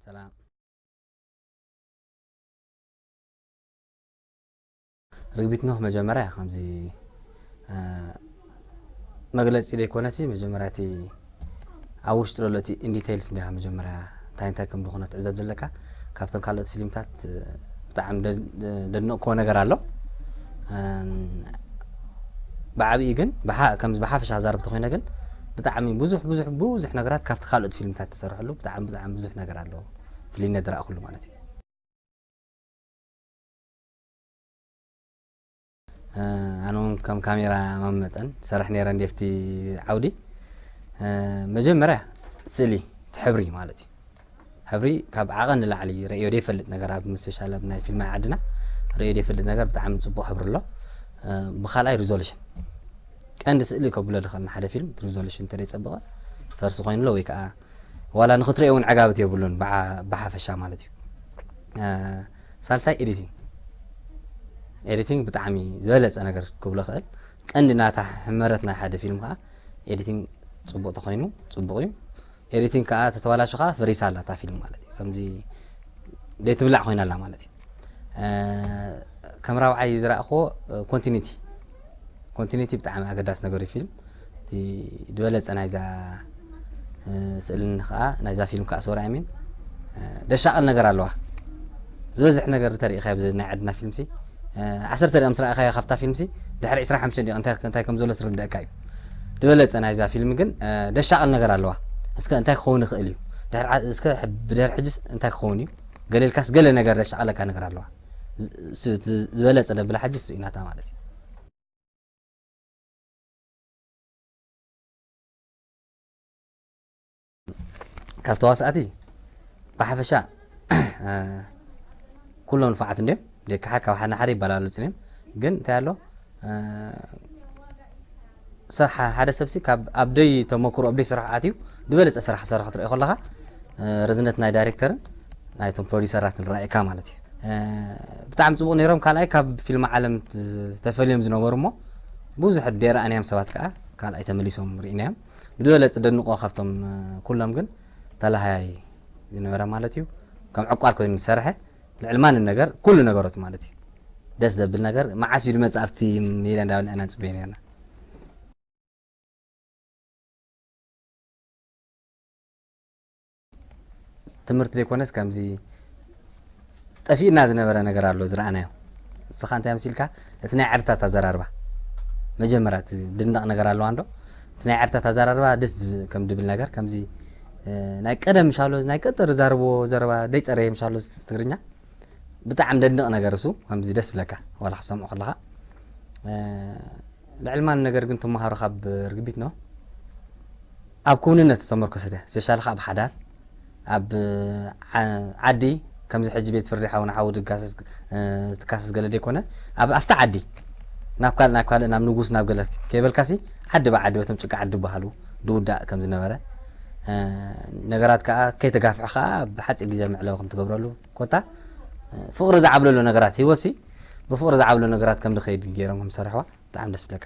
ሰላም። ርግቢት ኖህ መጀመርያ ከምዚ፣ እ፣ መግለጺ ዘይኮነሲ፣ መጀመርያ እቲ ኣብ ውሽጢ ዘሎ እቲ ኢን ዲቴይልስ እንዲኻ መጀመርያ እንታይ እንታይ ከም ዝኾነ ትዕዘብ ዘለካ። ካብቶም ካልኦት ፊልምታት፣ እ፣ ብጣዕሚ ደ-፣ ደ-፣ ደድነቕክዎ ነገር ኣሎ። እም፣ ብዓብኡ ግን ብሓ-፣ ከምዚ ብሓፈሻ ዛረብ ተኾይነ ግን ብጣዕሚ ብዙሕ፣ ብዙሕ፣ ብዙሕ ነገራት ካብቲ ካልኦት ፊልምታት ተሰርሕሉ ብጣዕሚ፣ ብጣዕሚ ብዙሕ ነገር ኣሎ። ፍልይነት ዝረኣኹሉ ማለት እዩ። እ፣ ኣነ እውን ከም ካሜራ ማን መጠን ሰርሕ ነይረ እንዴ ኣብቲ ዓውዲ። እ፣ መጀመርያ ስእሊ፣ እቲ ሕብሪ ማለት እዩ። ሕብሪ ካብ ዓቐን ንላዕሊ ርእዮ ዘይፈልጥ ነገር፣ ኣብ ስፔሻል ኣብ ናይ ፊልም ዓድና ርእዮ ዘይፈልጥ ነገር፣ ብጣዕሚ ጽቡቕ ሕብሪ ኣሎ። እ፣ ብኻልኣይ ሪዞሉሽን፣ ቀንዲ ስእሊ ከብሎ ዝኽእል ንሓደ ፊልም ሪዞሉሽን እንተዘይጸበቐ ፈርሲ ኮይኑ ኣሎ ወይ ከዓ ዋላ ንኽትርእዮ እውን ዕጋበት የብሉን ብዓ-፣ ብሓፈሻ ማለት እዩ። እ፣ ሳልሳይ ኤዲቲንግ። ኤዲቲንግ ብጣዕሚ ዝበለጸ ነገር ክብሎ ክእል። ቀንዲ ናታ ሕመረት ናይ ሓደ ፊልም ከዓ ኤዲቲንግ ጽቡቕ ተኾይኑ ጽቡቕ እዩ። ኤዲቲንግ ከዓ ተተባላሹ ከዓ ፈሪሳ ኣላ እታ ፊልም ማለት እዩ። ከምዚ ዘይትብላዕ ኮይና ኣላ ማለት እዩ። እ፣ ከም ራብዓይ ዝረኣኽዎ፣ እ፣ ኮንቲኒቲ። ኮንቲኒቲ ብጣዕሚ ኣገዳሲ ነገር እዩ ፊልም። እቲ ዝበለጸ ናይዛ፣ እ፣ ስእልን ከዓ ናይዛ ፊልም ከዓ ሶሪ ኣይ ሚን፣ እ፣ ደሻቐል ነገር ኣለዋ። ዝበዝሕ ነገር ተሪኢኻ ኣብዚ ናይ ዓድና ፊልምሲ፣ እ፣ ዓሰርተ ደቂቕ ምስ ረኣኻዮ ካብታ ፊልምሲ ድሕሪ ዕስራን ሓሙሽተን ደቂቕ እንታይ፣ እንታይ ከም ዘሎ ስርድኣካ እዩ። ዝበለጸ ናይዛ ፊልም ግን፣ እ፣ ደሻቐል ነገር ኣለዋ። እስከ እንታይ ክኸውን ይኽእል እዩ? ድሕሪ ዓ-፣ እስከ ሕ-፣ ብድሕሪ ሕጅስ እንታይ ክኸውን እዩ? ገለ ኢልካስ ገለ ነገር ደሻቐለካ ነገር ኣለዋ። ስ-፣ እቲ ዝበለጸ ደብላ ሕጅስ እዩ ናታ ማለት እዩ። ካብ ተዋሳእቲ ብሓፈሻ፣ እ፣ ኩሎም ንፉዓት እንድዮም። ደቂ ሓ-፣ ካብ ሓደ ንሓደ ይበላለጹ እዮም። ግን እንታይ ኣሎ፣ እ፣ ሰ-፣ ሓ-፣ ሓደ ሰብሲ ካብ ኣብ ደይ ተመክሮ ኣብ ደይ ስራሕ ኣትዩ ዝበለጸ ስራሕ ክሰርሕ ክትርእዮ ከለኻ፣ እ፣ ርዝነት ናይ ዳይሬክተርን ናይቶም ፕሮዲሰራትን ራእይካ ማለት እዩ። እ፣ ብጣዕሚ ጽቡቕ ነይሮም። ካልኣይ ካብ ፊልም ዓለም ት-፣ ተፈልዮም ዝነበሩ እሞ ብዙሕ ደይረኣናዮም ሰባት ከኣ ካልኣይ ተመሊሶም ርኢናዮም። ብዝበለጸ ደንቆ ካብቶም፣ እ፣ ኩሎም ግን ተላሃያይ ዝነበረ ማለት እዩ። ከም ዕቋር ኮይኑ ዝሰርሐ ልዕሊ ማንም ነገር ኩሉ ነገሮት ማለት እዩ። ደስ ዘብል ነገር መዓስ እዩ ዝመጽእ ኣብቲ ሜዳ እንዳበልና ኢና ንጽበዮ ነርና። ትምህርቲ ዘይኮነስ ከምዚ ጠፊእና ዝነበረ ነገር ኣሎ ዝረኣናዮ። ንስኻ እንታይ ኣምሲልካ? እቲ ናይ ዓድታት ኣዘራርባ መጀመርያ እቲ ድንቕ ነገር ኣለዋ እንዶ፣ እቲ ናይ ዓድታት ኣዘራርባ ደስ ዝብ-፣ ከም ድብል ነገር ከምዚ፣ እ፣ ናይ ቀደም ምሻሎ ናይ ቀደም ዝዛረብዎ ዘረባ ደይጸረየ ምሻሎ ትግርኛ ብጣዕሚ ደንቕ ነገር እሱ ከምዚ ደስ ብለካ ዋላ ክሰምዖ ከለኻ። እ፣ ልዕሊ ማን ነገር ግን ትመሃሮ ካብ ርግቢት ነው። ኣብ ክውንነት ዝተመርኮሰት እያ። ስፔሻሊ ከኣ ኣብ ሓዳር፣ ኣብ ዓ-፣ ዓዲ፣ ከምዚ ሕጂ ቤት ፍርዲ ሓው ንሓው ድጋሰስ፣ እ፣ ትካሰስ ገለ ዘይኮነ፣ ኣብ፣ ኣብቲ ዓዲ፣ ናብ ካልእ፣ ናብ ካልእ፣ ናብ ንጉስ፣ ናብ ገለ ከይበልካሲ፣ ዓዲ ብዓዲ፣ በቶም ጭቃ ዓዲ በሃሉ፣ ድውዳእ ከም ዝነበረ፣ እ፣ ነገራት ከኣ ከይተጋፍዐ ከኣ ብሓጺር ግዜ መዕለቢ ከም ትገብረሉ፣ ኮታ፣ እ፣ ፍቕሪ ዝዓብለሉ ነገራት፣ ህይወትሲ ብፍቕሪ ዝዓብለሉ ነገራት ከም ዝኸይድ ገይሮም ከም ዝሰርሕዋ፣ ብጣዕሚ ደስ ብለካ።